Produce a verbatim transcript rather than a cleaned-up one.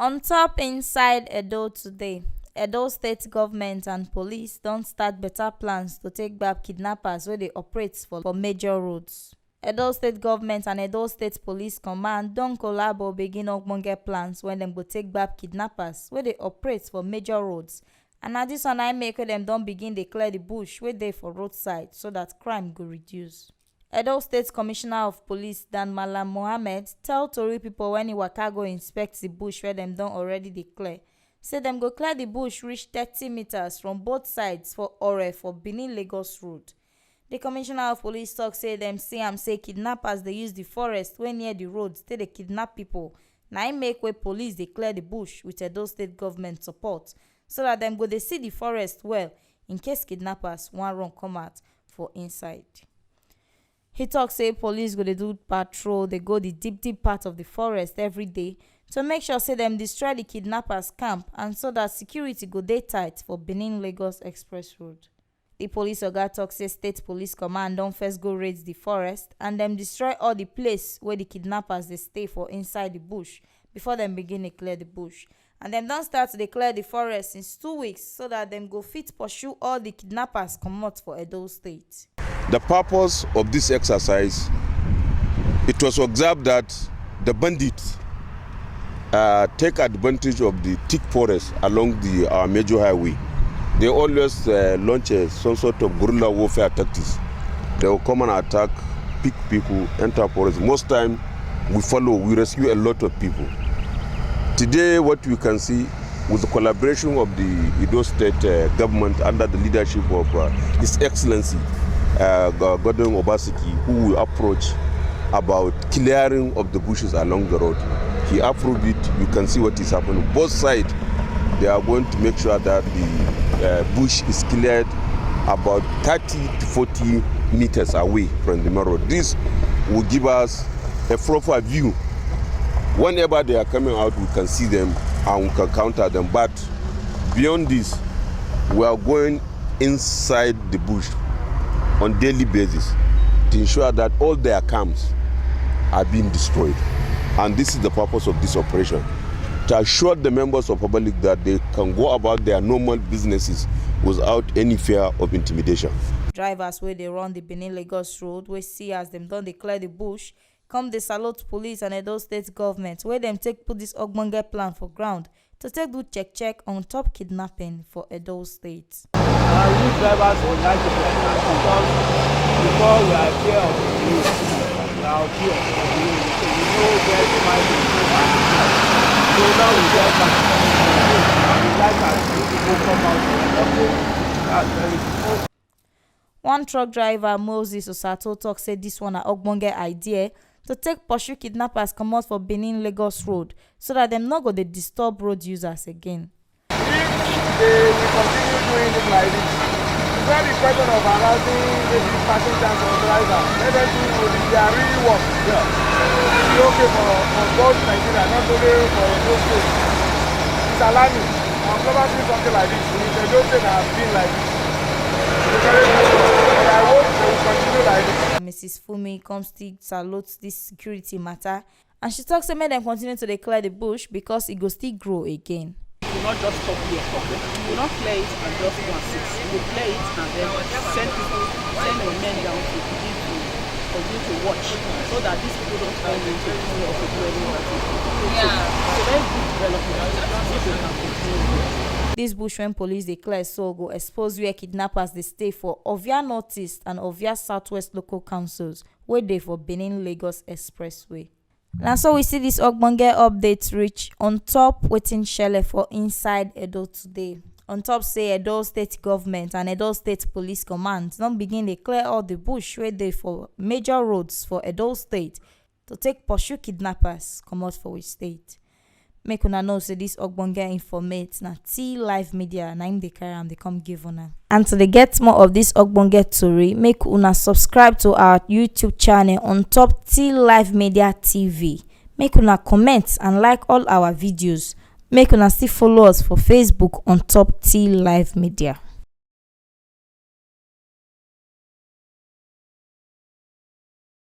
On top inside Edo today, Edo State government and police don start better plans to take back kidnappers wey dey operate for, for major roads. Edo State government and Edo State Police Command don collabo begin ogbonge plans wey dem go take back kidnappers wey dey operate for major roads. And na this one na im make wey dem don begin dey clear the bush wey dey for roadside so that crime go reduce. Edo State Commissioner of Police Dan Malam Mohammed tell tori pipo wen e waka go inspect di bush wey dem don already dey clear say dem go clear di bush reach thirty metres from both sides for Ore for Benin Lagos Road. Di Commissioner of Police tok say dem see am say kidnappers dey use di forest wey near di road take dey kidnap pipo, na im make wey police dey clear di bush wit Edo State Government support so dat dem go dey see di forest well in case kidnappers wan run come out for inside. He tok say police go dey do patrol dey go di deep deep part of di forest every day to make sure say dem destroy di kidnappers camp and so dat security go dey tight for Benin Lagos Express Road. Di police oga tok say State Police Command don first go raid di forest and dem destroy all di place wey di kidnappers dey stay for inside di bush before dem begin dey clear di bush. And dem don start to dey clear di forest since two weeks so dat dem go fit pursue all di kidnappers comot for Edo State. The purpose of this exercise, it was observed that the bandits uh, take advantage of the thick forest along the our major highway. They always uh, launch a, some sort of guerrilla warfare tactics. They will come and attack, pick people, enter forest. Most time, we follow, we rescue a lot of people. Today, what we can see with the collaboration of the Edo State uh, government under the leadership of uh, His Excellency uh, Go- Godwin Obaseki, who we approach about clearing of the bushes along the road. He approved it. You can see what is happening. Both sides, they are going to make sure that the uh, bush is cleared about thirty to forty meters away from the main road. This will give us a proper view. Whenever they are coming out, we can see them and we can counter them. But beyond this, we are going inside the bush on daily basis to ensure that all their camps are being destroyed. And this is the purpose of this operation, to assure the members of public that they can go about their normal businesses without any fear of intimidation. Drivers wey dey run the Benin Lagos Road wey see as dem don dey clear the bush come dey salute police and Edo State government wey dem take put this ogbonge plan for ground to take do check check on top kidnapping for Edo State. Uh, we drivers would like to be attacked because before we are fear of the police, we are fear of the police. So we know where to find the police. So now we get back. We like as people come out to help us. That's very good. One truck driver, Moses Osato, talk say this one na ogbonge idea to take pursue kidnappers comot for Benin Lagos Road so that dem no go dey disturb road users again. If they will continue doing it like this, it's not the question of harassing maybe passengers or drivers. Let them do what is their real work. It will be okay for, for both Nigeria, not only for Edo State. It's alarming. I've never seen something like this. It's a good thing I've been like this. It's very good. But I hope they will continue like this. Missus Fumi come still salute this security matter, and she talk say make dem continue to dey clear the bush because e go still grow again. You will not just stop here. You will not clear it and just go and sit. You will clear it and then send people, send your men down to begin to continue to watch so that these people don't come in to do or to do any other thing. So it's a very good development if we can continue with it. This bush wey police dey clear so go expose where kidnappers dey stay for Ovia Northeast and Ovia Southwest local councils wey dey for Benin Lagos Expressway. Na so we see this ogbonge update reach on top wetin shele for inside Edo today. On top say Edo State government and Edo State Police Command don begin dey clear all the bush wey dey for major roads for Edo State to take pursue kidnappers comot for we state. Make una know say this ogbonge informate na T Live Media na im dey carry am dey come give una. And to dey get more of this ogbonge tori, make una subscribe to our YouTube channel on top T Live Media T V. Make una comment and like all our videos. Make una still follow us for Facebook on top T Live Media.